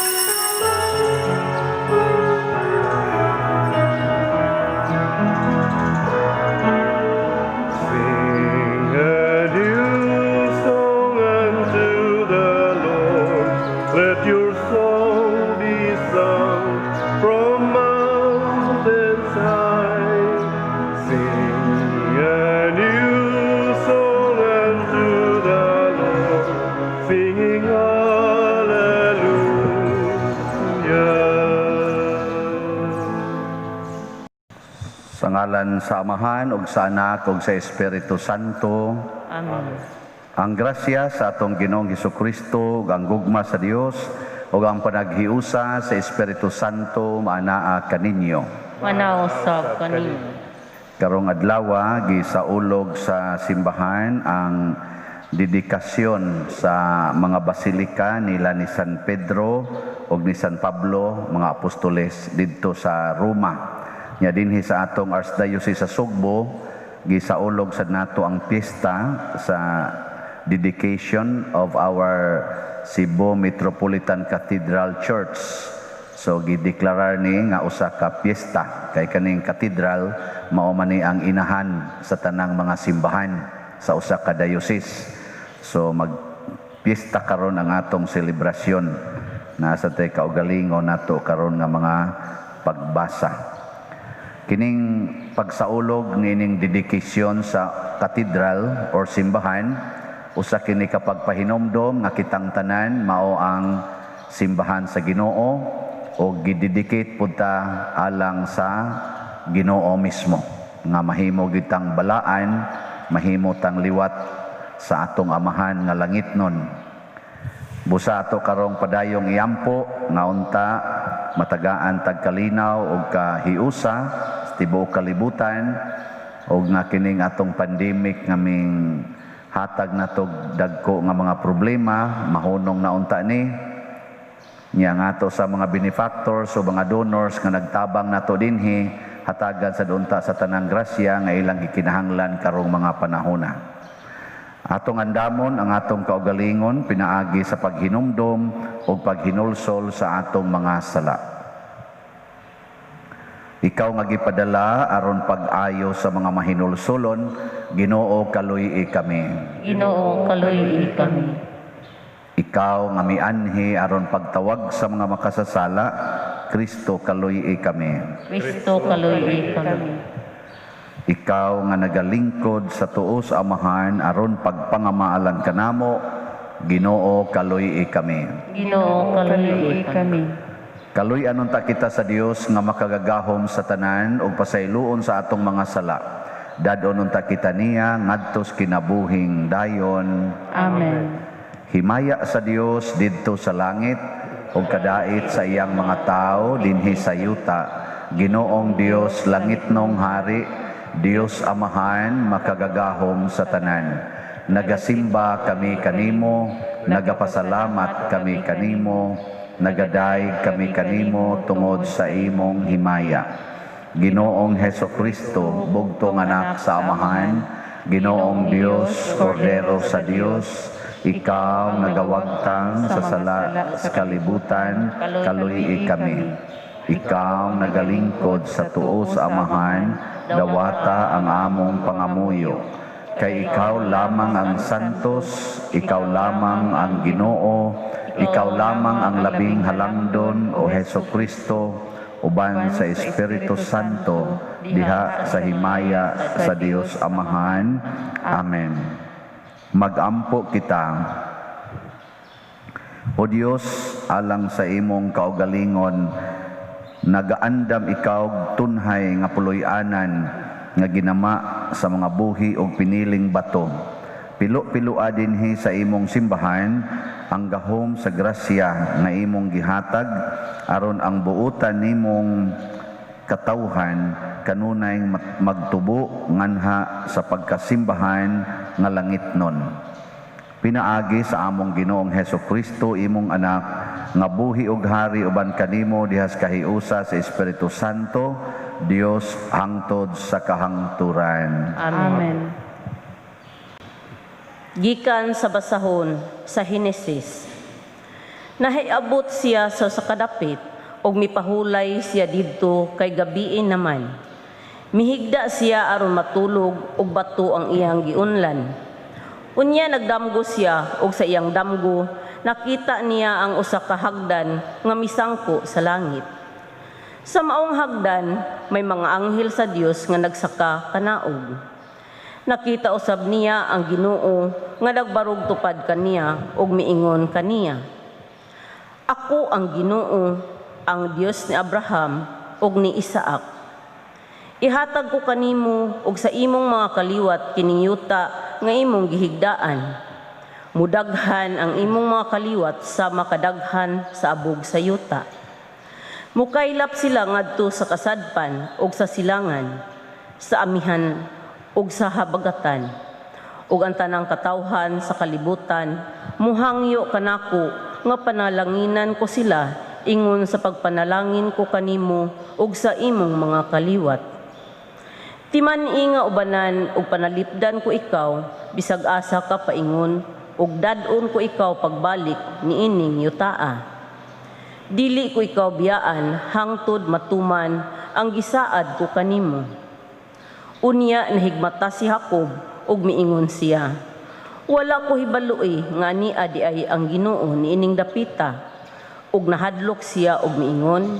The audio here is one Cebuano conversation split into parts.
Sing a new song unto the Lord. Let your song be sung from mountains high. Sing a new song unto the Lord, singing Hallelujah. Sa ngalan sa Amahan ug sa Anak ug sa Espiritu Santo. Amen. Ang grasya sa atong Ginoong Hesukristo ug ang gugma sa Dios ug ang panaghiusa sa Espiritu Santo maanaa kaninyo. Maanaa usab kaninyo. Karong adlaw gisaulog sa simbahan ang dedikasyon sa mga basilika nila ni San Pedro ug ni San Pablo, mga apostoles, didto sa Roma. Nya dinhi sa atong Archdiocese sa Sugbo, gisaulog sad nato ang piyesta sa dedication of our Cebu Metropolitan Cathedral Church. So gideklarar ni nga usa ka piyesta kay kaning cathedral mao man ni ang inahan sa tanang mga simbahan sa usa ka diocese. So mag piyesta karon ang atong selebrasyon. Nasa tay kaugalingon nato karon nga mga pagbasa. Kining pagsaulog niining dedikasyon sa katedral or simbahan, usa kini ka pagpahinomdom nga kitang tanan mao ang simbahan sa Ginoo o gidedicate pud ta alang sa Ginoo mismo nga mahimo gitang balaan, mahimo tang liwat sa atong Amahan nga langitnon. Busa ato karong padayong iampo nga unta matagaan tag kalinaw og kahiusa sa tibuok kalibutan og nga kining atong pandemic nga ming hatag natog dagko nga mga problema mahunong na unta ni. Nya nga ato sa mga benefactors o mga donors nga nagtabang nato dinhi, hatagan sa unta sa tanang grasya nga ilang gikinahanglan karong mga panahona. Atong andamon ang atong kaugalingon pinaagi sa paghinumdom o paghinulsol sa atong mga sala. Ikaw nga gipadala aron pag-ayo sa mga mahinulsolon, Ginoo, kaluy-i kami. Ginoo, kaluy-i kami. Ikaw nga mianhi aron pagtawag sa mga makasasala, Kristo, kaluy-i kami. Kristo, kaluy-i kami. Ikaw nga nagalingkod sa tuo sa Amahan aron pagpangamaalan kanamo, Ginoo, kaluy-i kami. Ginoo, kaluy-i kami. Kaluy-an unta kita sa Dios nga makagagahom sa tanan ug pasayloon sa atong mga sala. Dad-on unta kita niya ngadto sa kinabuhing dayon. Amen. Himaya sa Dios didto sa langit ug kadait sa iyang mga tawo dinhi sa yuta. Ginoong Dios, langitnong hari, Dios Amahan makagagahom sa tanan. Nagasimba kami kanimo, nagapasalamat kami kanimo, nagadayeg kami kanimo tungod sa imong himaya. Ginoong Heso Kristo, bugtong anak sa Amahan, Ginoong Dios, Kordero sa Dios, ikaw nagawagtang sa sala sa kalibutan, kaluy-i kami. Ikaw nagalingkod sa tuo sa Amahan, dawata ang among pangamuyo. Kay ikaw lamang ang santos, ikaw lamang ang Ginoo, ikaw lamang ang labing halangdon, o Heso Kristo, uban sa Espiritu Santo, diha sa himaya sa Dios Amahan. Amen. Magampo kita. O Dios, alang sa imong kaugalingon, nagaandam ikaw tunhay nga puloy-anan nga ginama sa mga buhi og piniling bato. Pilo-piloa dinhi sa imong simbahan ang gahom sa grasya nga imong gihatag aron ang buotan nimong katawhan kanunay magtubo nganha sa pagkasimbahan nga langitnon. Pinaagi sa among Ginoong Heso Kristo, imong anak, nga buhi ug hari uban kanimo dihas kahiusa sa Espiritu Santo, Dios hangtod sa kahangturan. Amen. Gikan sa basahon sa Henesis. Nahiabot siya sa usa ka dapit ug mipahulay siya didto kay gabii naman. Mihigda siya aron matulog ug bato ang iyang giunlan. Unya nagdamgo siya ug sa iyang damgo nakita niya ang usa ka hagdan nga misangko sa langit. Sa maong hagdan may mga anghel sa Dios nga nagsaka kanaog. Nakita usab niya ang Ginoo nga nagbarog tupad kaniya ug miingon kaniya, "Ako ang Ginoo, ang Dios ni Abraham ug ni Isaac. Ihatag ko kanimo ug sa imong mga kaliwat kining yuta nga imong gihigdaan. Mudaghan ang imong mga kaliwat sa makadaghan sa abog sa yuta. Mukaylap sila ngadto sa kasadpan ug sa silangan, sa amihan ug sa habagatan. Ug ang tanang katawhan sa kalibutan muhangyo kanako nga panalanginan ko sila ingon sa pagpanalangin ko kanimo ug sa imong mga kaliwat. Timan-i nga ubanan ug panalipdan ko ikaw bisag asa ka paingon ug dad-on ko ikaw pagbalik niining yutaa. Dili ko ikaw biyaan hangtod matuman ang gisaad ko kanimo." Unya nahigmata si Jacob ug miingon siya, "Wala ko hibaloi nga ania di ay ang Ginoo niining dapita." Ug nahadlok siya ug miingon,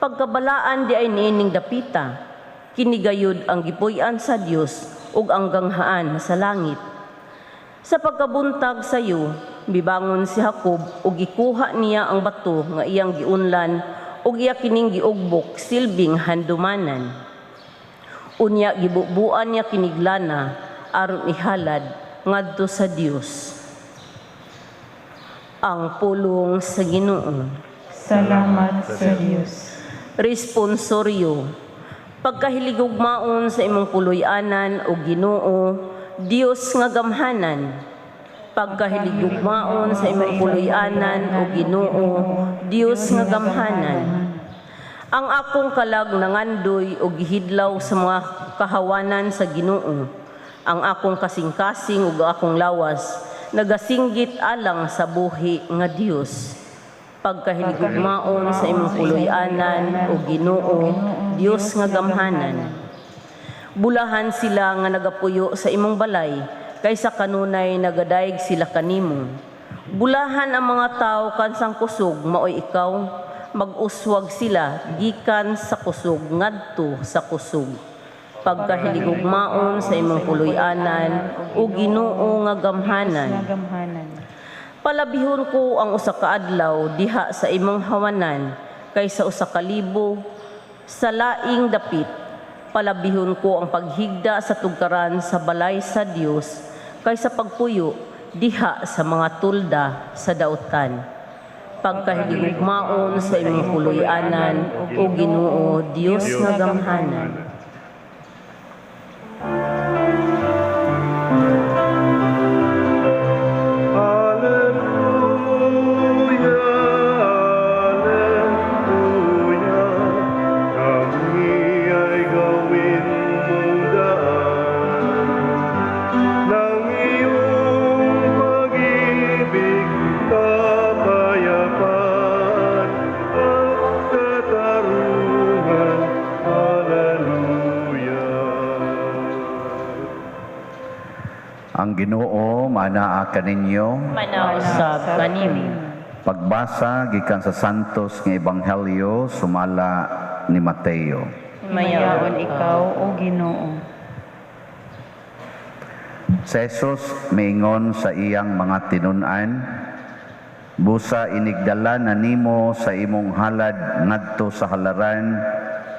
"Pagkabalaan di ay niining dapita, kini gayud ang gipuy-an sa Dios ug ang ganghaan sa langit." Sa pagkabuntag sayo, mibangon si Jacob ug gikuha niya ang bato nga iyang giunlan ug iya kining giugbok silbing handumanan. Unya gibubuan niya kiniglana aron ihalad ngadto sa Dios. Ang pulong sa Ginoo. Salamat sa Dios. Responsoryo. Pagkahiligugmaon sa imong puloy-anan o Ginoo, Dios nga gamhanan. Pagkahiligugmaon sa imong puloy-anan o Ginoo, Dios nga gamhanan. Ang akong kalag nangandoy o gihidlaw sa mga kahawanan sa Ginoo. Ang akong kasing-kasing ug akong lawas nagasinggit alang sa buhi nga Dios. Pagkahiligugmaon sa imong puloy-anan o Ginoo, Dios nga gamhanan. Bulahan sila nga nagapuyo sa imong balay, kaysa kanunay nagadayeg sila kanimo. Bulahan ang mga tawo kansang kusog maoy ikaw, mag-uswag sila gikan sa kusog ngadto sa kusog. Pagkahiligugmaon sa imong puloy-anan o Ginoo nga gamhanan. Palabihon ko ang usa ka adlaw diha sa imong hawanan kaysa usa ka libo sa laing dapit. Palabihon ko ang paghigda sa tugkaran sa balay sa Dios kaysa pagpuyo diha sa mga tulda sa dautan. Pagkahiligugmaon sa imong puloy-anan o Ginoo, Dios nga gamhanan. Ang Ginoo manaa kaninyo. Manausab kanimo. Pagbasa gikan sa Santos nga Ebanghelyo sumala ni Mateo. Mayaon ikaw o Ginoo. Si Jesus miingon sa iyang mga tinun-an, busa inigdala na nimo sa imong halad ngadto sa halaran,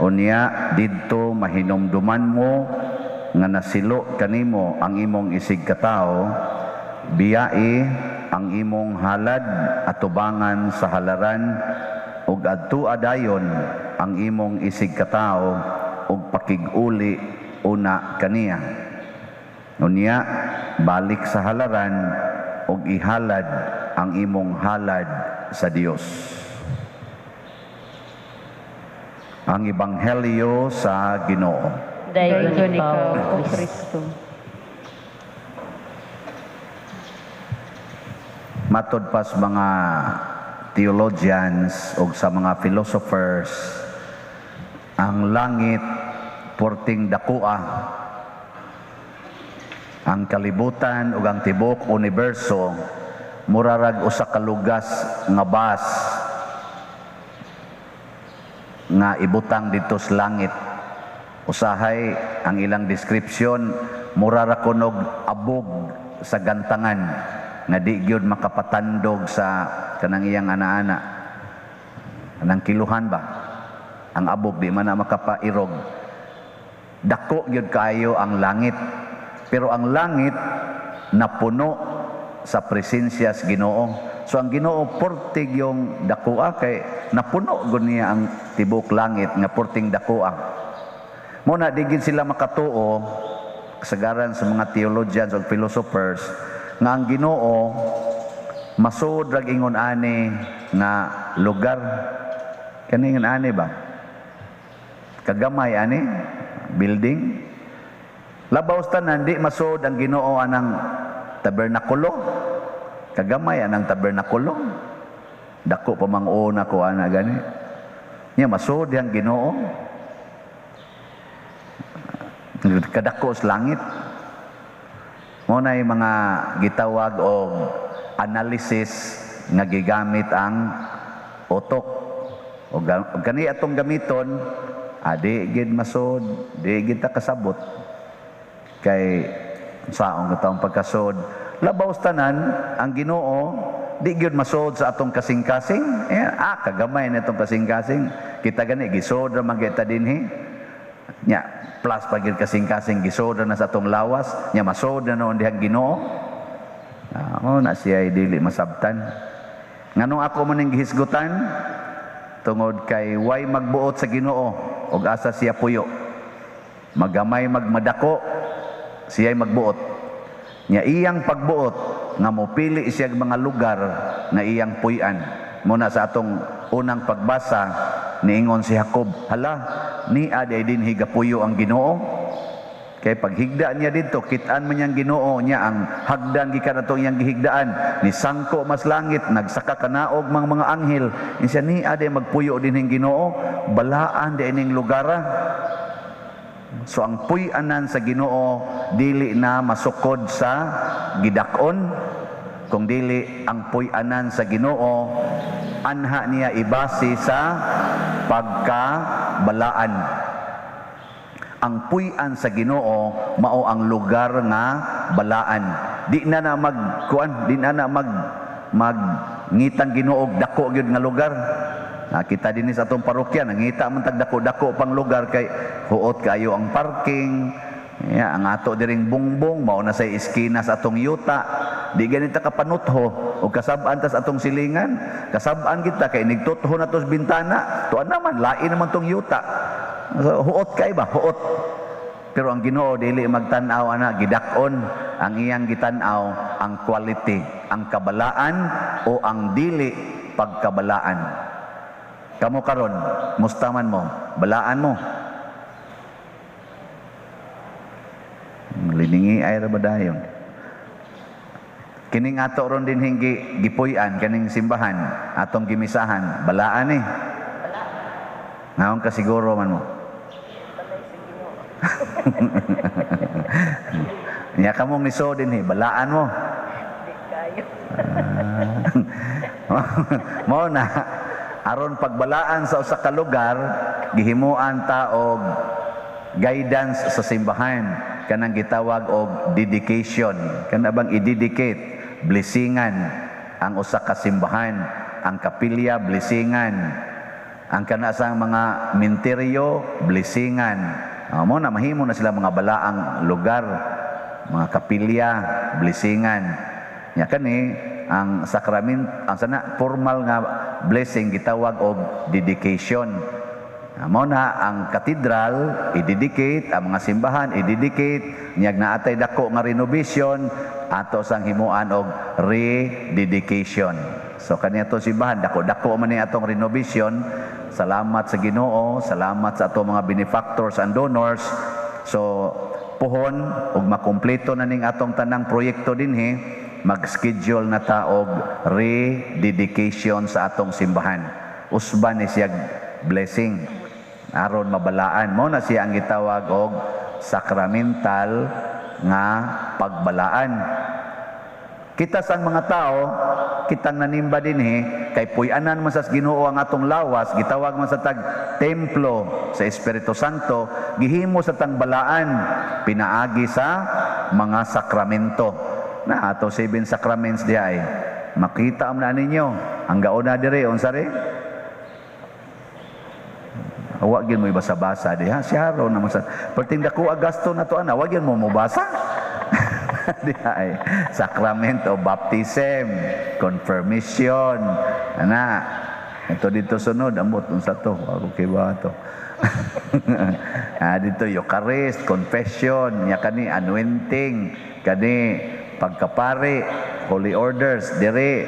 unya didto mahinumduman mo nga nasilo kanimo ang imong isig katawo, biyai ang imong halad atubangan sa halaran, ug adtua dayon ang imong isig katawo ug pakig-uli una kaniya. Unya balik sa halaran ug ihalad ang imong halad sa Dios. Ang Ebanghelyo sa Ginoo. Daygon ikaw, O Kristo. Matod pas mga theologians o sa mga philosophers, ang langit porting dakua. Ang kalibutan ug ang tibuok universo murarag usa ka lugas nga bas nga ibutang didto sa langit. Usahay ang ilang description, murara kunog abog sa gantangan nga di gyud makapatandog sa kanang iyang ana-ana. Kanang kiluhan ba? Ang abog di man na makapairog. Dako gyud kaayo ang langit. Pero ang langit napuno sa presensya sa Ginoo. So ang Ginoo portig yung dakoa kay napuno gud niya ang tibuok langit nga porting dakoa. Mo na di gid sila makatuo, kasagaran sa mga theologians o philosophers, nga ang Ginoo masuod rag ingon ani nga lugar. Kani ingon ani ba? Kagamay ani building. Labaw sa tanan, di masuod ang Ginoo anang tabernakulo. Kagamay anang tabernakulo. Dako pa mang una ko ana gani. Nya masuod ang Ginoo. Kadako sa langit. Mo na yung mga gitawag og analysis nga gigamit ang utok. O kani atong gamiton, di gid masod, di gid ta kasabot. Kay saong katawang pagkasod, labaw sa tanan ang Ginoo di gyud masod sa atong kasing-kasing. Kagamay na itong kasing-kasing. Kita gani gisod ra man kita dinhi. Nya plus pa gyud kasing-kasing gisod ra na sa atong lawas, nya masod na noon dihang Ginoo. Mao na siya dili masabtan. Nganong ako man ning gihisgutan? Tungod kay way magbuot sa Ginoo og asa siya puyo. Magamay magmadako, siya'y magbuot. Nya iyang pagbuot nga mopili siya mga lugar nga iyang puy-an. Muna sa atong unang pagbasa niingon si Jacob, hala, ni aday dinhi gapuyo ang Ginoo. Kay paghigda niya didto, kit-an man niyang Ginoo niya ang hagdan gikan atong iyang gihigdaan, ni sangko mas langit, nagsaka kanaog mga anghel. Insa ni aday magpuyo dinhing Ginoo, balaan di ining lugara. So ang puy-anan sa Ginoo dili na masukod sa gidak-on, kung dili ang puy-anan sa Ginoo anha niya ibase sa pagkabalaan. Ang puy-an sa Ginoo mao ang lugar nga balaan. Di na na magkuan, di na na mag ngitang Ginoo dako gyud nga lugar. Nakita din sa atong parokya, nangita man tag dako-dako pang lugar kay huot kayo ang parking. Ya, ang ato diring bungbong mao na say iskina sa atong yuta. Di ganita kapanutho o kasab-an tas atong silingan. Kasab-an kita kay nigtutho na tos bintana. Tuan naman lain naman tong yuta. So, huot kay ba? Huot. Pero ang Ginoo dili magtan-aw ana gidak-on. Ang iyang gitan-aw ang quality, ang kabalaan o ang dili pagkabalaan. Kamo karon, mustaman mo, balaan mo. Liningi ay ra ba dayon? Kining ato ron din hinggi gipuy-an kaning simbahan atong gimisahan, balaan eh. Naon ka siguro man mo? Nya kamong niso din eh, balaan mo. Di kayo. Mao na aron pagbalaan sa usa ka lugar, gihimuan ta og guidance sa simbahan kanang gitawag og dedication. Kana bang i-dedicate, blessingan ang usa ka simbahan, ang kapilya blessingan, ang kana sa mga minteryo blessingan. Mo na mahimo na sila mga balaang lugar, mga kapilya blessingan. Nya kani ang sakrament, ang sana formal nga blessing gitawag og dedication. Mao na ang katedral i-dedicate, ang mga simbahan i-dedicate, niyag naatay dako nga renovation ato sang himuan og rededication. So kani ato simbahan dako-dako man ni atong renovation. Salamat sa Ginoo, salamat sa ato mga benefactors and donors. So puhon ug makumpleto na ning atong tanang proyekto dinhi, mag-schedule na ta og rededication sa atong simbahan. Usban ni siya blessing aron mabalaan. Mo na siya ang gitawag og sacramental nga pagbalaan. Kita sang mga tao, kitang nanimba dinhi kay puy-anan man sa Ginoo ang atong lawas, gitawag man sa tag templo sa Espiritu Santo, gihimo sa tang balaan pinaagi sa mga sakramento. Na ato seven sacraments diha ay makita man na ninyo ang gauna dire, unsa ri? Wa gyud mo ibasa-basa diha si Haron naman sa perting dako agasto na to ana, wa gyud mo mobasa diha ay sacrament of baptism, confirmation, ana ito dito sunod, ambot unsa to, ako kay ba to. Dito Eucharist, confession, nya kani anointing, kani pagkapari, holy orders, dire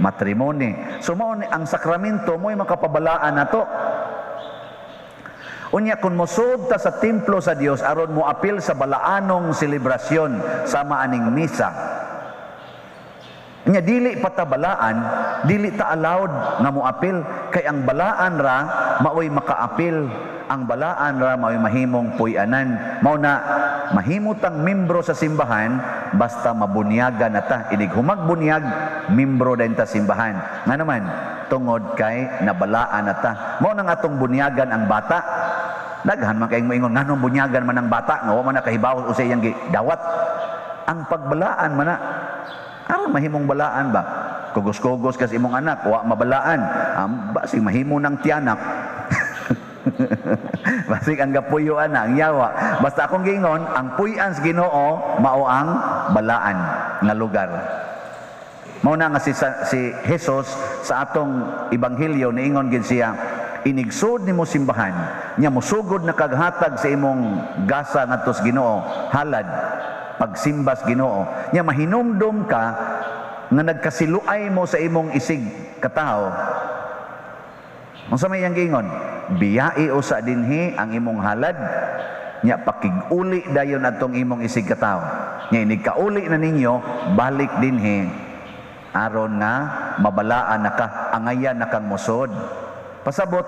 matrimony. So mao ni ang sakramento mo'y makapabalaan nato. Unya kung mosud ta sa templo sa Dios aron mo apil sa balaanong selebrasyon sama aning misa. Unya dili pa ta balaan, dili ta allowed nga moapil kay ang balaan ra maoy makaapil, ang balaan ra maoy mahimong puy-anan. Mao na mahimo tang membro sa simbahan basta mabunyagan na ta. Inig humagbunyag, membro din ta simbahan. Nga naman tungod kay nabalaan na ta. Mao nang atong bunyagan ang bata. Daghan man kayong moingon nganong bunyagan man ang bata nga wa man nakahibaw unsay iyang gidawat. Ang pagbalaan man na aron mahimong balaan ba? Kugos-kugos kas imong anak, wa mabalaan. Basig mahimo ng tiyanak. Basig ang gapuyoan na, ang yawa. Basta akong giingon, ang puy-an sa Ginoo mao ang balaan nga lugar. Mao na nga si Jesus sa atong ebanghelyo niingon gid siya, inigsod nimo simbahan, nya mosugod na kaghatag sa imong gasa ngadto sa Ginoo, halad pagsimbas Ginoo, nya mahinumdum ka nga nagkasiluay mo sa imong isig katawo. Unsa may iyang giingon? Biyai usa dinhi ang imong halad, nya pakig-uli dayon atong imong isig katawo. Nya inig kauli na ninyo, balik dinhi aron nga mabalaan na ka, angayan na kang mosod. Pasabot,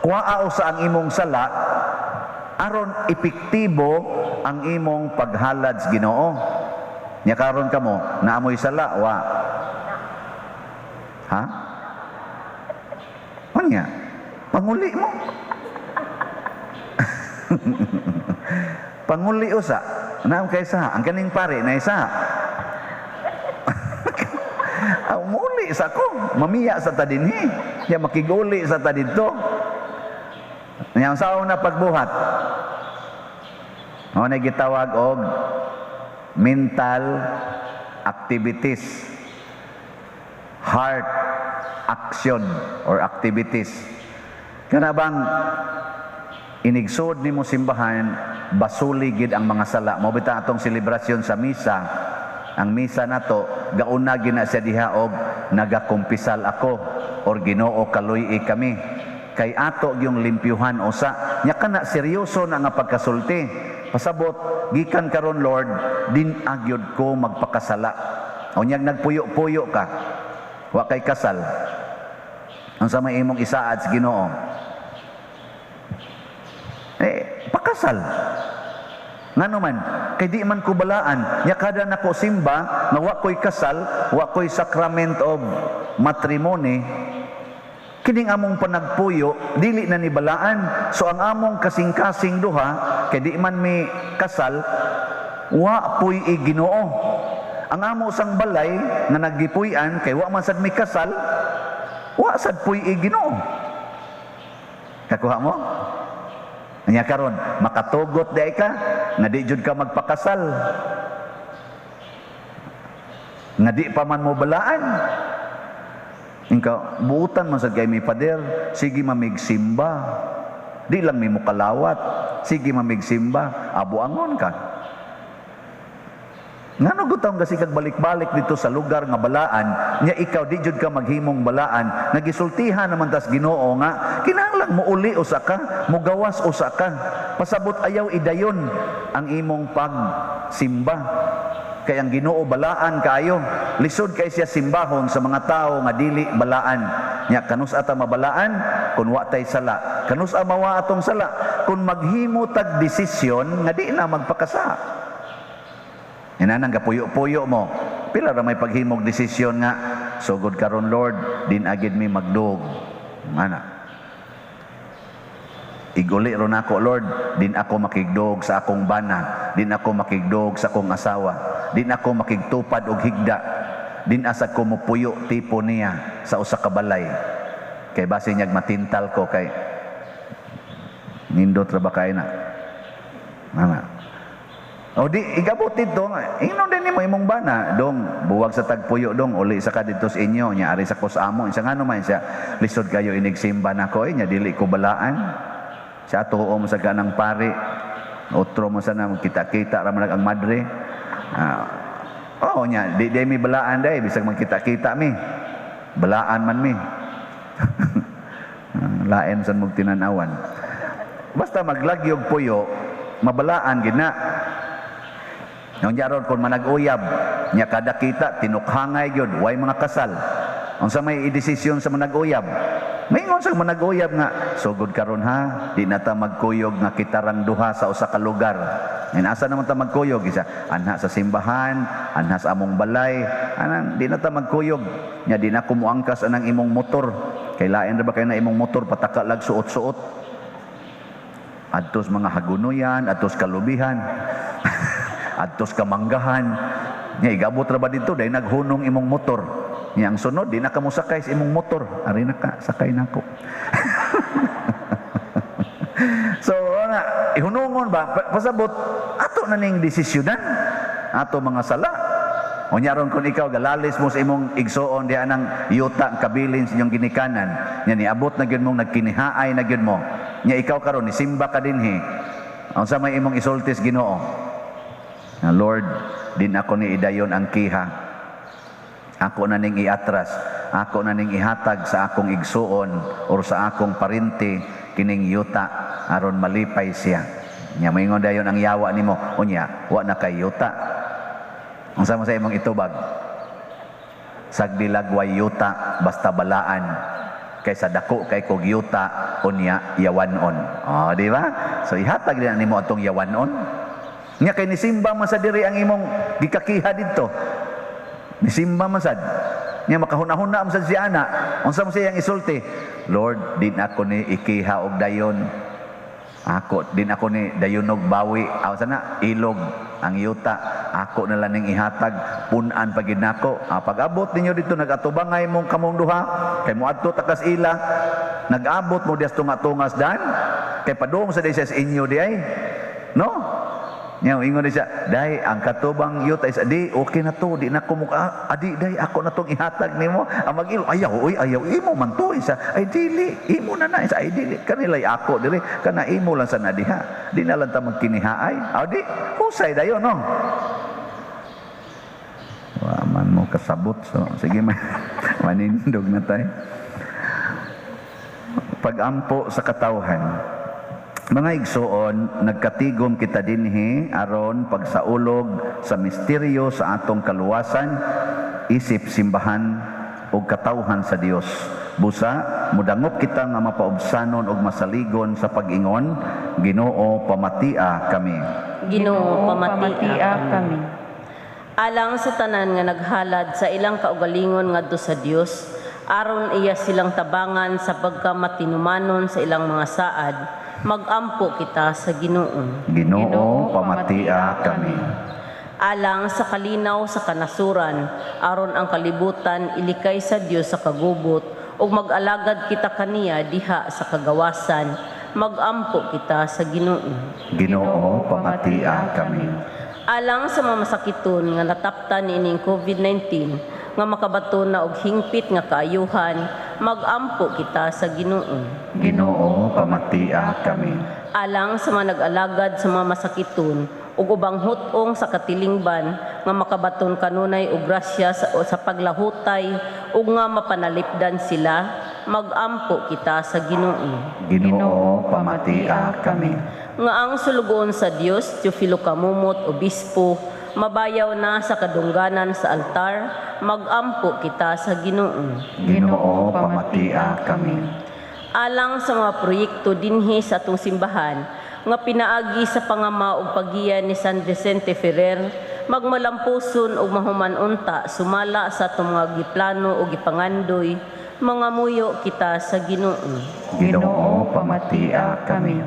kuhaa usa ang imong sala aron epektibo ang imong paghalad sa Ginoo. Nya karon kamo, naamoy sala wa? Ha? Unya, panguli mo. Panguli usa, naam kay sa, ang kaning pare na isa. Muli sa ko, mamiya sa ta dinhi. Nya makiguli sa ta didto. Nya ang saon na pagbuhat. Mao na gitawag og mental activities, heart action or activities. Kana bang inigsod nimo simbahan, basuli gid ang mga sala. Mao bitaw atong selebrasyon sa misa. Ang misa nato gauna gina siya diha og nagakumpisal ako or Ginoo kaluy-i kami. Kay ato gyung limpyuhan usa. Nya kana seryoso na nga pagkasulti. Pasabot gikan karon Lord, din agyod ko magpakasala. Unyag nagpuyo-puyo ka, wa kay kasal. Unsa may imong isaad sa Ginoo? Pakasal. Ngano man, kay di man ko balaan, nya kada nako simba nga wa koy kasal, wa koy sacrament of matrimony, kining among panagpuyo dili na ni balaan. So ang among kasing-kasing duha kay di man mi kasal, wa puy i Ginoo. Ang amo sang balay nga naggipuy-an kay wa man sad mi kasal, wa sad puy i Ginoo. Kakuha mo? Nya karon makatugot di ka nga di jud ka magpakasal, nga di pa man mo balaan. Inka buutan man sad kay mi pader, sige mamigsimba. Di lang mi mokalawat, sige mamigsimba, abuangon ka. Ngano gutang kasi kag balik-balik dito sa lugar nga balaan, nya ikaw di jud ka maghimong balaan, nagisultihan naman tas Ginoo nga kinahanglan mouli usa ka, mogawas usa ka. Pasabot ayaw idayon ang imong pagsimba. Kay ang Ginoo balaan kaayo. Lisod kay siya simbahon sa mga tawo nga dili balaan. Nya kanus-a ta mabalaan kun wa tay sala? Kanus-a mawa atong sala kun maghimo tag desisyon nga di na magpakasala? Inanang gapuyo-puyo mo, pila ra may paghimog desisyon nga sugod karon, Lord, din agid mi magdog. Ana. Iguli ron ako, Lord, din ako makigdog sa akong bana, din ako makigdog sa akong asawa, din ako makigtupad og higda, din asa ko mupuyo tipo niya sa usa ka balay. Kay base niyag matintal ko kay nindot ra ba kay na. Ana. O di igabot dito, ingnon din nimo imong bana, dong buwag sa tagpuyo dong, uli sa ka didto sa inyo, nya ari sa ko sa amo, isa ngano man siya, lisod kayo inigsimba nako eh, nya dili ko balaan. Sa tuo mo sa ganang pari, otro mo sa na magkita-kita ra man ang madre. Oh nya di di mi balaan day, bisag magkita-kita mi. Balaan man mi. Lain san mong tinanawan. Basta maglagyog puyo, mabalaan gid na. Nung ron kung manag-uyab, nya kada kita, tinukhangay gyud, way mga kasal. Unsa may idesisyon sa manag-uyab? Maingon sa manag-uyab nga, sugod karon ha, di na ta magkuyog nga kitarang duha sa usa ka lugar. Ngayon, asa naman ta magkuyog? Isa, anha sa simbahan, anha sa among balay, anang, di na ta magkuyog. Nya di na kumuangkas anang imong motor. Kay lain ra ba kay na imong motor, pataka lag suot-suot. Adtos mga hagunoyan, adtos kalubihan. Adtos kamanggahan. Nya igabot ra ba dito dahil naghunong imong motor. Nya ang sunod di na ka mosakay sa imong motor. Ari na ka, sakay na ko. So ana, ihunungon ba pasabot ato na ning desisyonan ato mga sala. Unya ron kung ikaw galalis mo sa imong igsuon diha nang yuta kabilin sa inyong ginikanan, nya niabot na gyud mong nagkinihaay na gyud mo. Nya ikaw karon nisimba ka dinhi. Unsa may imong isultis Ginoo? Na Lord, din ako ni idayon ang kiha. Ako na ning iatras, ako na ning ihatag sa akong igsuon or sa akong parinti kining yuta aron malipay siya. Nya moingon dayon ang yawa nimo, unya wa na kay yuta. Unsa mo sa imong itubag? Sagdilag way yuta basta balaan kaysa dako kay kog yuta unya yawanon. Oh, di ba? So ihatag din nimo atong yawanon. Nya kay nisimba man sa diri ang imong gikakiha didto. Nisimba man sad. Nya makahuna-huna man sad si ana. Unsa man siyang isulti? Lord, din ako ni ikiha og dayon. Ako din ako ni dayunog bawi. Aw sana ilog ang yuta. Ako na lang ning ihatag, pun-an pa gid nako. Pag-abot ninyo dito nagatubangay mong kamong duha, kay moadto takas ila, nag-abot mo dias tunga-tungas dan, kay padung sa di sa inyo di ay. No? Nya ingon siya, day ang katubang yuta is di okay na to, di na ko muka, adi day ako na tong ihatag nimo. Ang mag-ilo, ayaw oy, ayaw imo man to isa. Ay dili, imo na na isa, ay dili kanilay ako dili, kana imo lang sa na diha. Di na lang ta magkinihaay. Aw di, husay dayon no. Wa man mo kasabot, so sige manindog na tay. Pagampo sa katawhan. Mga igsuon, nagkatigom kita dinhi aron pagsaulog sa misteryo sa atong kaluwasan, isip simbahan ug katawhan sa Dios. Busa, mudangop kita nga mapaubsanon ug masaligon sa pag-ingon, Ginoo, pamatia kami. Ginoo, pamatia kami. Alang sa tanan nga naghalad sa ilang kaugalingon ngadto sa Dios, aron iya silang tabangan sa pagkamatinumanon sa ilang mga saad, magampo kita sa Ginoo. Ginoo, pamatia kami. Alang sa kalinaw sa kanasuran, aron ang kalibutan ilikay sa Dios sa kagubot, ug mag-alagad kita kaniya diha sa kagawasan, magampo kita sa Ginoo. Ginoo, pamatia kami. Alang sa mga masakiton nga nataptan niining COVID-19, nga makabaton na og hingpit nga kaayuhan, magampo kita sa Ginoo. Ginoo, pamatia kami. Alang sa mga nag-alagad sa mga masakiton ug ubang hut-ong sa katilingban nga makabaton kanunay og grasya sa paglahutay ug nga mapanalipdan sila, magampo kita sa Ginoo. Ginoo, pamatia kami. Nga ang sulugoon sa Dios, Teofilo Camomot, obispo, Mabayaw na sa kadungganan sa altar, magampo kita sa Ginoo. Ginoo, pamatia kami. Alang sa mga proyekto dinhi sa atong simbahan nga pinaagi sa pangama ug paggiya ni San Vicente Ferrer, magmalampuson ug mahuman unta sumala sa atong mga giplano ug gipangandoy, mangamuyo kita sa Ginoo. Ginoo, pamatia kami.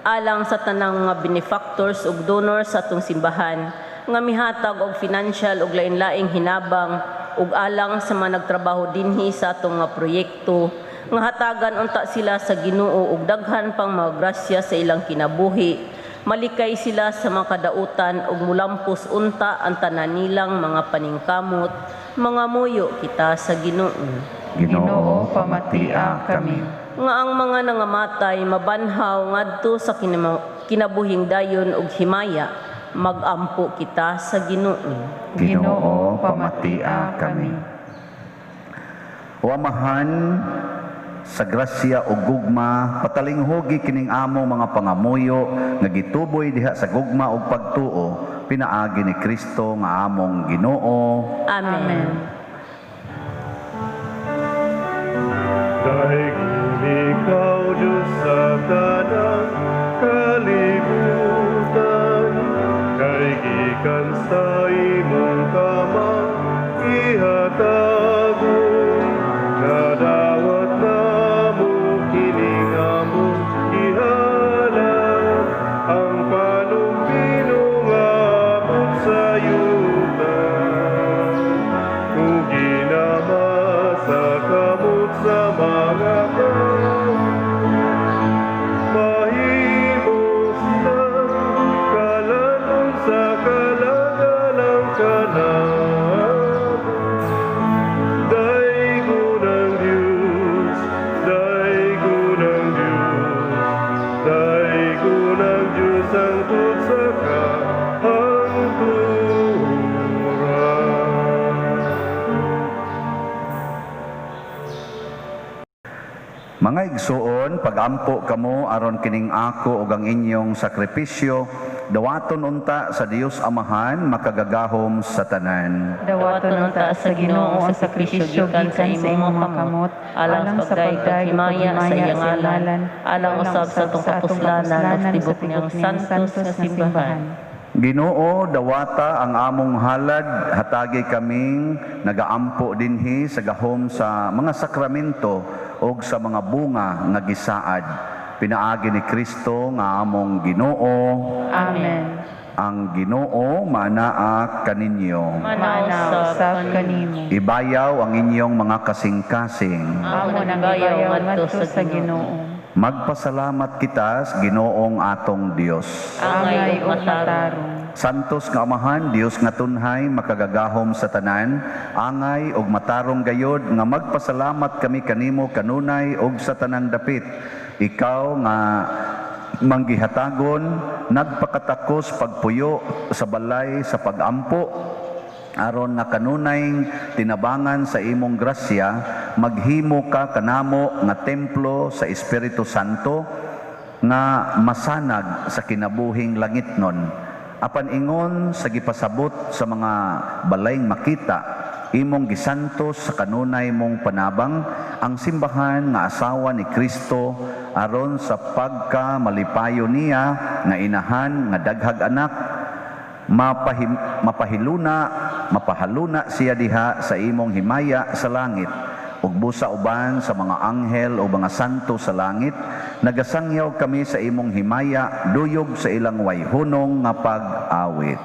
Alang sa tanang mga benefactors ug donors sa atong simbahan nga mihatag og financial ug lain-laing hinabang, ug alang sa mga nagtrabaho dinhi sa atong mga proyekto nga hatagan unta sila sa Ginoo og daghan pang mga grasya sa ilang kinabuhi, malikay sila sa mga kadautan ug mulampos unta ang tanan nilang mga paningkamot, mangamuyo kita sa Ginoo. Ginoo, pamatia kami. Nga ang mga nangamatay mabanhaw ngadto sa kinabuhing dayon ug himaya, magampo kita sa Ginoo. Ginoo, pamatia kami. O Amahan, sa grasya ug gugma, patalinghugi kining amo mga pangamuyo nga gituboy diha sa gugma ug pagtuo, pinaagi ni Kristo nga among Ginoo. Amen. Daigom ikaw, Diyos, sa tanang kalibutan, kay gikan sa imong kamang ihatagon, nadawat namo kining among gihalad, ang panumbinong amon sa yuta. Ug ginama sa kamot sa mga tawo, mahimo silang kalanon sa kalagalang kanamo. Daygon ang Diyos, daygon ang Diyos, daygon ang Diyos hangtod sa kahangturan. Mga igsuon, pagampo kamo aron kining ako ug ang inyong sakripisyo dawaton unta sa Dios Amahan makagagahom sa tanan. Dawaton unta sa Ginoo ang sakripisyo gikan sa imong mga kamot, alang sa pagdayeg ug paghimaya sa iyang ngalan, alang usab sa atong kapuslanan ug tibok niyang santos nga simbahan. Ginoo, dawata ang among halad, hatagi kaming nagaampo dinhi sa gahom sa mga sakramento ug sa mga bunga nga gisaad. Pinaagi ni Kristo nga among Ginoo. Amen. Ang Ginoo manaa kaninyo. Mana usab kanimo. Ibayaw ang inyong mga kasing-kasing. Amo nang ibayaw ngadto sa Ginoo. Magpasalamat kita sa Ginoong atong Dios. Angay ug matarong. Santos nga Amahan, Dios nga tunhay, makagagahom sa tanan, angay ug matarong gayod nga magpasalamat kami kanimo kanunay ug sa tanang dapit. Ikaw nga manggihatagon, nagpakatakos pagpuyo sa balay sa pagampo, aron nga kanunay tinabangan sa imong grasya, maghimo ka kanamo nga templo sa Espiritu Santo nga masanag sa kinabuhing langitnon. Apan ingon sa gipasabot sa mga balayng makita, imong gisantos sa kanunay mong panabang ang simbahan nga asawa ni Kristo, aron sa pagka malipayo niya nga inahan nga daghag anak, mapahiluna, mapahaluna siya diha sa imong himaya sa langit. Ug busa uban sa mga anghel o mga santo sa langit, nagasangyaw kami sa imong himaya, duyog sa ilang wayhunong nga pag-awit.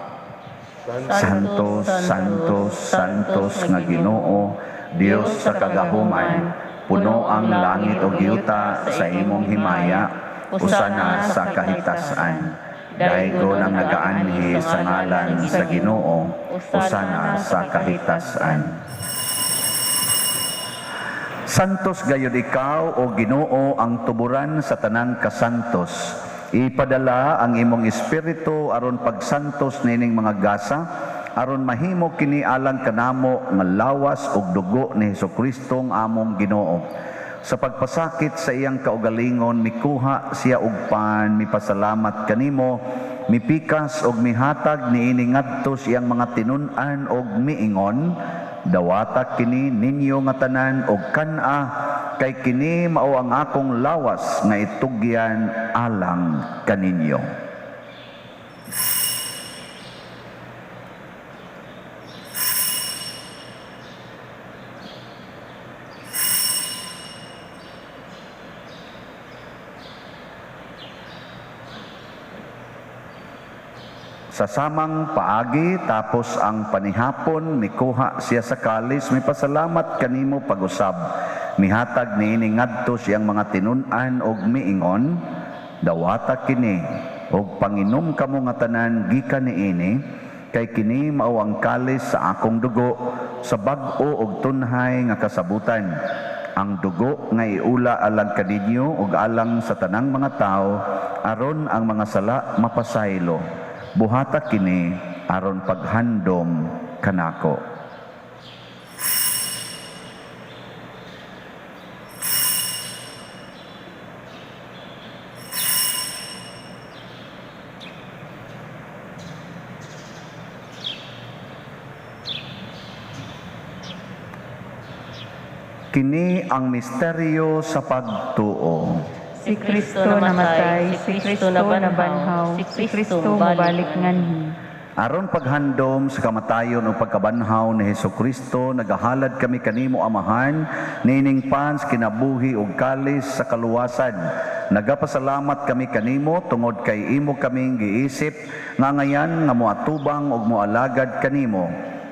Santos, Santos, Santos nga Ginoo, Dios sa kagahuman, puno ang langit ug yuta sa imong himaya, usana sa kahitasan. Daygon ang nagaanhi sa ngalan sa Ginoo, usana sa kahitasan. Santos gayud ikaw, o Ginoo, ang tuburan sa tanang kasantos. Ipadala ang imong espiritu aron pagsantos nining mga gasa, aron mahimo kini alang kanamo nga lawas ug dugo ni Hesukristo ang among Ginoo. Sa pagpasakit sa iyang kaugalingon, mikuha siya og pan, mipasalamat kanimo, mipikas og mihatag niini ngadto sa iyang mga tinun-an og miingon, dawata kini ninyo nga tanan og kan-a, kay kini mao ang akong lawas nga itugyan alang kaninyo. Sa samang paagi, tapos ang panihapon, mikuha siya sa kalis, mipasalamat kanimo pag-usab. Mihatag niini ngadto siyang mga tinun-an og miingon, dawata kini og panginom kamo nga tanan gikan niini, kay kini mao ang kalis sa akong dugo sa bag-o og tunhay nga kasabutan. Ang dugo nga iula alang kaninyo ug alang sa tanang mga tawo, aron ang mga sala mapasaylo. Buhata kini aron paghandom kanako. Kini ang misteryo sa pagtuo. Si Kristo namatay, si Kristo nabanhaw, si Kristo mobalik nganhi. Aron paghandom sa kamatayon o pagkabanhaw ni Hesukristo, nagahalad kami kanimo Amahan, niining pans kinabuhi ug kalis sa kaluwasan. Nagapasalamat kami kanimo tungod kay imo kaming giisip nga ngayan nga moatubang ug moalagad kanimo.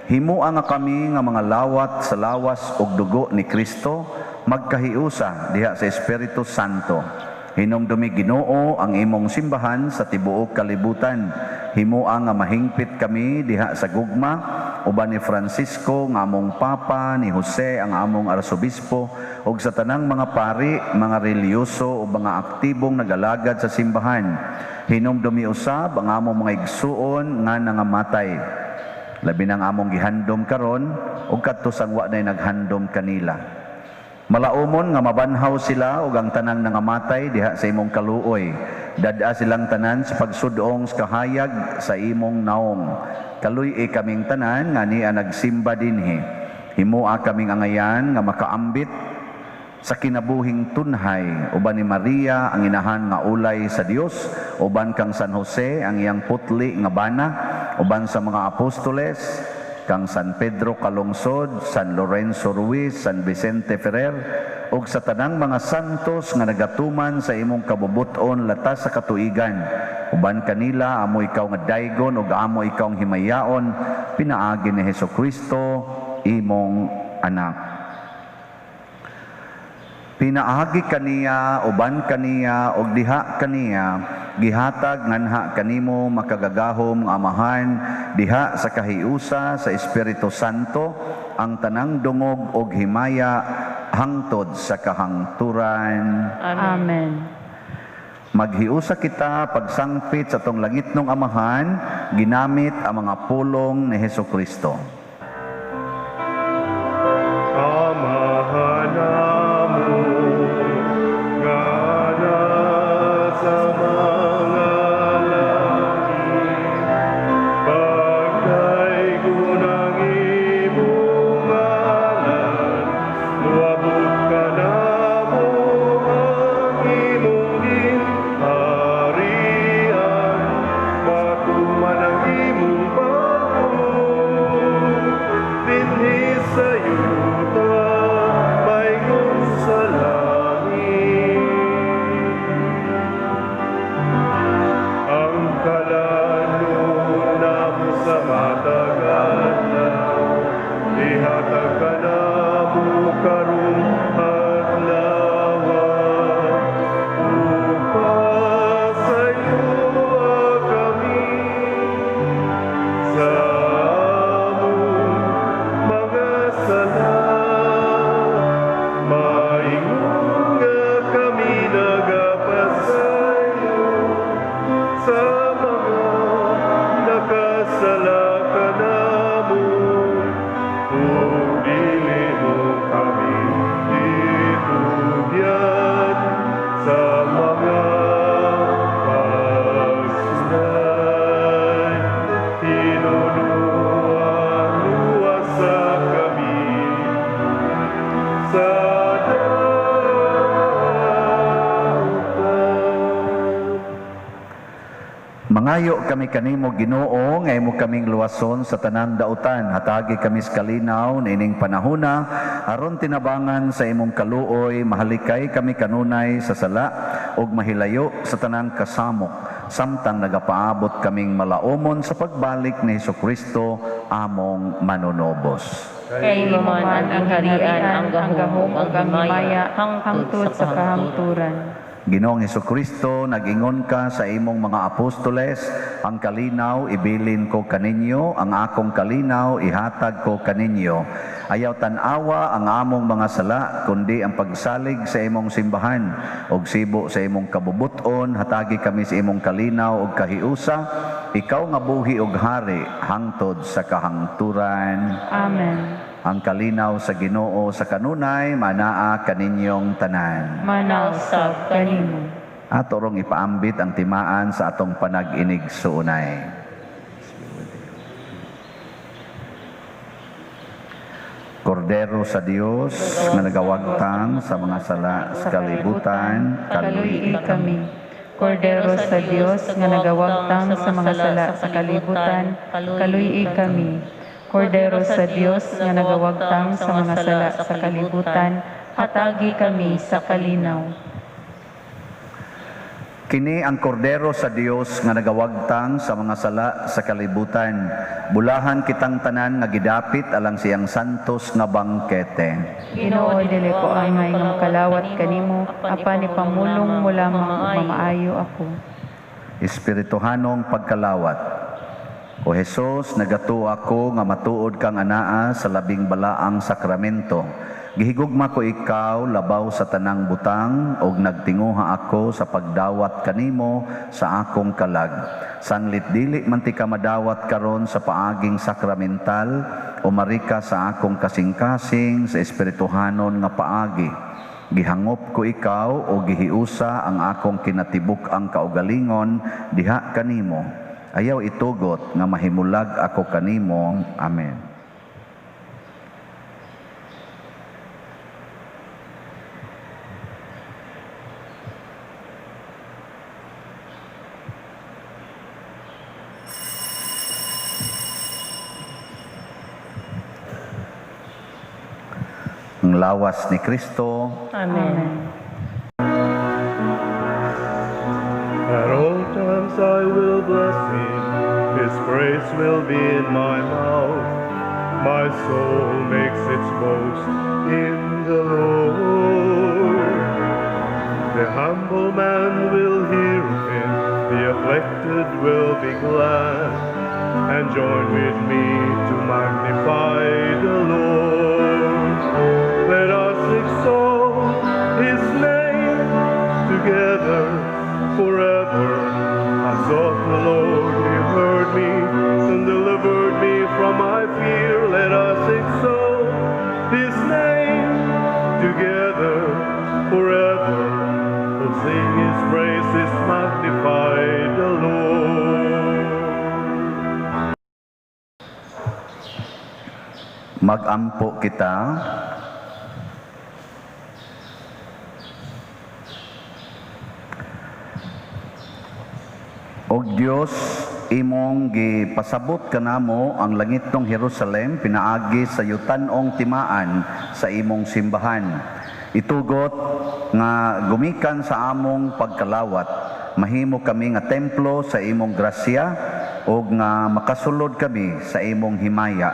Himua nga kami nga mga lawat sa lawas ug dugo ni Kristo, magkahiusa diha sa Espiritu Santo. Hinumdumi Ginoo ang imong simbahan sa tibuok kalibutan. Himua nga mahingpit kami diha sa gugma uban ni Francisco nga among Papa, ni Jose ang among Arsobispo, ug sa tanang mga pari, mga relihiyoso ug mga aktibong nagalagad sa simbahan. Hinumdumi usab ang among mga igsuon nga nangamatay. Labi nang among gihandom karon ug kadto sang wa nay naghandom kanila. Malaumon nga mabanhaw sila ug ang tanang nangamatay diha sa imong kaluoy. Dad-a silang tanan sa pagsudong sa kahayag sa imong naong. Kaluy-i kaming tanan nga niya nagsimba dinhi. Himua kaming angayan nga makaambit sa kinabuhing tunhay uban ni Maria ang inahan nga ulay sa Dios, uban kang San Jose ang iyang putli nga bana, uban sa mga apostoles kang San Pedro Calungsod, San Lorenzo Ruiz, San Vicente Ferrer, ug sa tanang mga santos nga nagatuman sa imong kabubut-on latas sa katuigan. Uban kanila amo ikaw nga daygon ug amo ikaw ang himayaon, pinaagi ni Hesukristo imong anak. Pinaagi kaniya, uban kaniya, ug diha kaniya, gihatag nganha kanimo makagagahom nga Amahan, diha sa kahiusa sa Espiritu Santo, ang tanang dungog og himaya hangtod sa kahangturan. Amen. Maghiusa kita pagsangpit sa tong langitnong Amahan, ginamit ang mga pulong ni Hesukristo. Amahan namo nga nasa mga langit, pagdaygon ang imong ngalan, moabot kanamo ang imong ginharian, matuman ang imong pagtuo dinhi sa yuta maingon sa langit. Ang kalanon namo sa matag adlaw, ihatag kanamo karong adlaw, ug pasayloa kami sa among mga sala, maingon nga kami nagapasaylo sa mga nakasala kanamo, ug dili mo kami sa dautan. Mangayo kami kanimo, Ginoo, nga imo kaming luwason sa tanang dautan. Hatagi kami sa kalinaw niining panahona aron tinabangan sa imong kaluoy, mahalikay kami kanunay sa sala ug mahilayo sa tanang kasamok, samtang nagapaabot kaming malaomon sa pagbalik ni Hesukristo among manunobos. Kay imo man ang gingharian, ang gahom, ug ang himaya, hangtod hangtod sa sa kahangturan. kahangturan. Ginoong Hesukristo, nag-ingon ka sa imong mga apostoles, ang kalinaw ibilin ko kaninyo, ang akong kalinaw ihatag ko kaninyo. Ayaw tan-awa ang among mga sala, kundi ang pagsalig sa imong simbahan ug sibo sa imong kabubuton, hatagi kami sa imong kalinaw ug kahiusa, ikaw nga buhi ug hari hangtod sa kahangturan. Amen. Ang kalinaw sa Ginoo sa kanunay manaa kaninyong tanan. Manaw sab kanimo. Ato rong ipaambit ang timaan sa atong panag-inig suunay. Kordero sa Dios nga nagawagtang sa mga sala sa kalibutan, kaluyi kami. Kordero sa Dios nga nagawagtang sa mga sala sa kalibutan, kaluyi kami. Kordero sa Dios nga nagawagtang sa mga sala sa kalibutan, hatagi kami sa kalinaw. Kini ang kordero sa Dios nga nagawagtang sa mga sala sa kalibutan. Bulahan kitang tanan nga gidapit alang siyang santos nga bangkete. Ginoo, dili ko angay nga makalawat kanimo, apan ipamulong mo lamang ug mamaayo ako. Espirituhanong pagkalawat. O Hesus, nagatuo ako nga matuod kang anaa sa labing balaang sakramento. Gihigugma ko ikaw labaw sa tanang butang og nagtinguha ako sa pagdawat kanimo sa akong kalag. Sanglit dili man ti ka madawat karon sa paaging sakramental, umari ka sa akong kasing-kasing sa espirituhanon nga paagi. Gihangop ko ikaw o gihiusa ang akong kinatibuk-ang kaugalingon diha kanimo. Ayaw itugot nga mahimulag ako kanimo. Amen. Ang lawas ni Kristo. Amen. At all times I will bless him, his praise will be in my mouth. My soul makes its boast in the Lord. The humble man will hear of him, the afflicted will be glad, and join with me to magnify the Lord. Let us exalt his name together forever. I sought the Lord, he heard me and delivered me from my fear. Let us exalt his name together forever. We'll sing his praises, magnify the Lord. Magampo kita. O Dios, imong gipasabot kanamo ang langitnong Jerusalem pinaagi sa yutan-ong timaan sa imong simbahan. Itugot nga gumikan sa among pagkalawat, mahimo kami nga templo sa imong grasya ug nga makasulod kami sa imong himaya.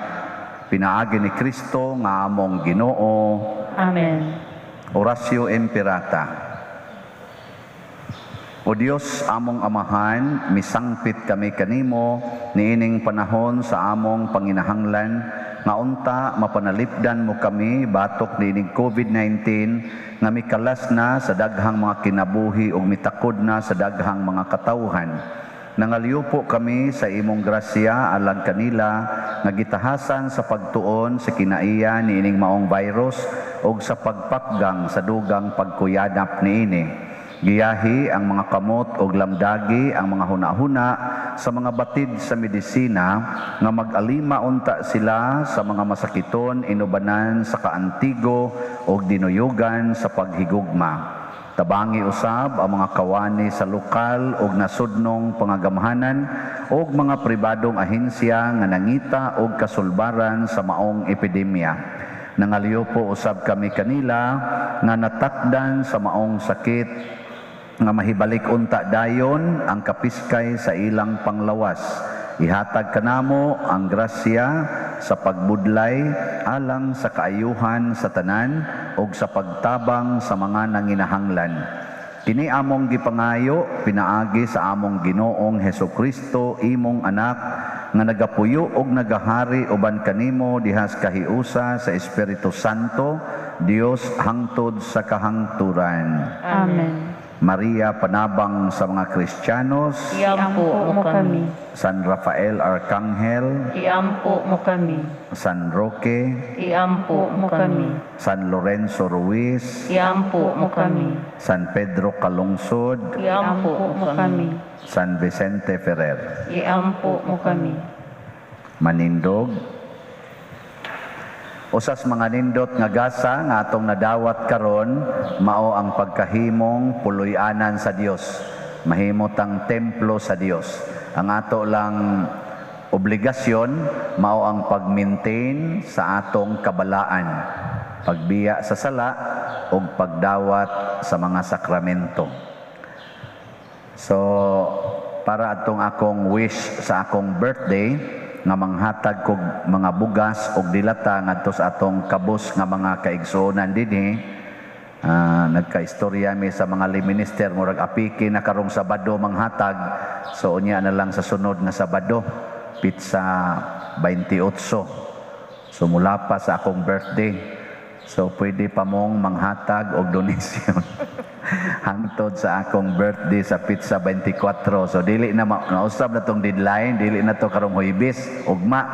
Pinaagi ni Kristo nga among Ginoo. Amen. Oratio Imperata. O Dios, among Amahan, misangpit kami kanimo niining panahon sa among panginahanglan nga unta mapanalipdan mo kami batok niining COVID-19 nga mikalas na sa daghang mga kinabuhi ug mitakod na sa daghang mga katawhan. Nangalyupo kami sa imong grasya alang kanila nga gitahasan sa pagtuon sa kinaiya niining maong virus ug sa pagpakgang sa dugang pagkuyanap niini. Giyahi ang mga kamot og lamdagi ang mga hunahuna sa mga batid sa medisina nga mag-alima unta sila sa mga masakiton inubanan sa kaantigo og dinuyugan sa paghigugma. Tabangi usab ang mga kawani sa lokal og nasudnong pangagamhanan og mga pribadong ahensya nga nangita og kasulbaran sa maong epidemya. Nangaliw po usab kami kanila nga natakdan sa maong sakit nga mahibalik unta dayon ang kapiskay sa ilang panglawas. Ihatag kanamo ang grasya sa pagbudlay alang sa kaayuhan sa tanan ug sa pagtabang sa mga nanginahanglan. Kini among gipangayo pinaagi sa among Ginoong Hesukristo, imong anak, nga nagapuyo og nagahari uban kanimo diha sa kahiusa sa Espiritu Santo, Dios, hangtod sa kahangturan. Amen. Maria, panabang sa mga Kristiyanos, Iampo mo kami. San Rafael Arcangel, Iampo mo kami. San Roque, Iampo mo kami. San Lorenzo Ruiz, Iampo mo kami. San Pedro Calungsod, Iampo mo kami. San Vicente Ferrer. Iampo mo kami. Manindog. Usas mga nindot nga gasa nga atong nadawat karon mao ang pagkahimong puloy-anan sa Dios. Mahimo tang templo sa Dios. Ang ato lang obligasyon mao ang pag-maintain sa atong kabalaan, pagbiya sa sala ug pagdawat sa mga sakramento. So para atong akong wish sa akong birthday nga manghatag kog mga bugas og dilata ngadto sa atong kabus nga mga kaigsuonan dinhi. Nagkaistorya mi sa mga lay minister, murag apiki na karong Sabado manghatag, so unya na lang sa sunod nga Sabado, pitsa 28. So mula pa sa akong birthday, so pwede pa mong manghatag og donasyon hangtod sa akong birthday sa pitsa 24. So dili na nausab na tong deadline, dili na to karong Huwebes, ugma.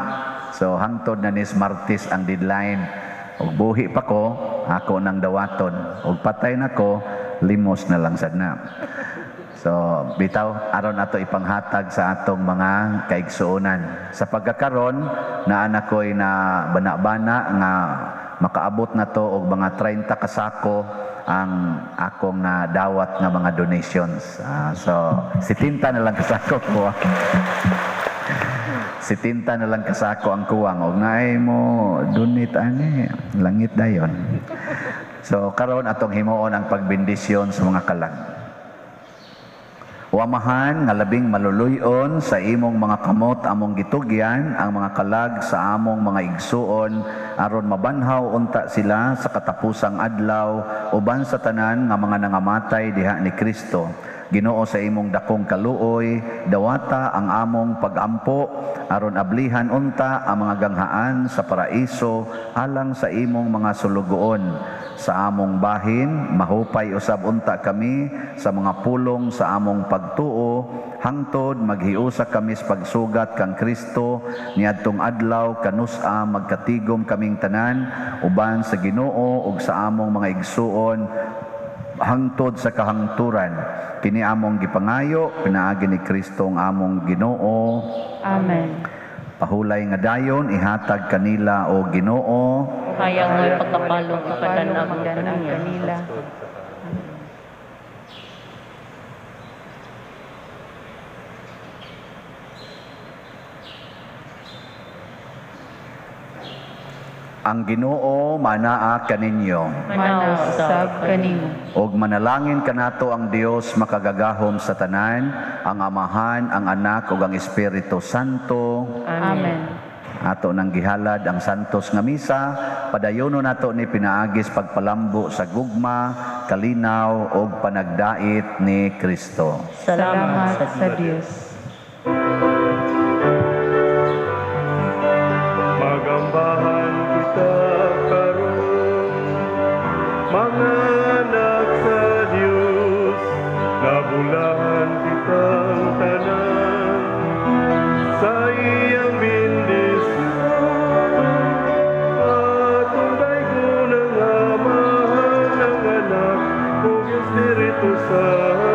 So hangtod na nis Martes ang deadline. Og buhi pa ko, ako nang dawaton. Og patay na ko, limos na lang sad na. So bitaw aron ato ipanghatag sa atong mga kaigsuonan. Sa pagkakaron naa na ko'y na bana-bana nga makaabot na to og mga 30 kasako ang akong nadawat nga mga donations. So 70 na lang kasako ko. 70 na lang kasako ang kuwang. Og naay mo donate ani, langit dayon. So karon atong himuon ang pagbendisyon sa mga kalag. O Amahan nga labing maluluyon, sa imong mga kamot among gitugyan ang mga kalag sa among mga igsuon aron mabanhaw unta sila sa katapusang adlaw uban sa tanan nga mga nangamatay diha ni Kristo. Ginoo, sa imong dakong kaluoy, dawata ang among pagampo aron ablihan unta ang mga ganghaan sa paraiso alang sa imong mga sulugoon. Sa among bahin, mahupay usab unta kami sa mga pulong sa among pagtuo, hangtod maghiusa kami sa pagsugat kang Kristo niadtong adlaw kanus-a magkatigom kaming tanan uban sa Ginoo ug sa among mga igsuon hangtod sa kahangturan. Kini among gipangayo pinaagi ni Kristo ang among Ginoo. Amen. Pahulay nga dayon ihatag kanila o Ginoo. Kaya nga pagkapalong ipadanag kanila. Ang Ginoo manaa kaninyo. Manaa usab kanimo. Og manalangin kanato ang Dios makagagahom sa tanan, ang Amahan, ang Anak ug ang Espiritu Santo. Amen. Ato nang gihalad ang santos nga misa, padayono nato ni pinaagis pagpalambo sa gugma, kalinaw ug panagdait ni Kristo. Salamat sa Dios. Magambahan kita karon, mga anak sa Dios, nabulahan kitang tanan sa iyang bendisyon. Atong daygon ang Amahan, ang Anak, ug Espiritu Santo.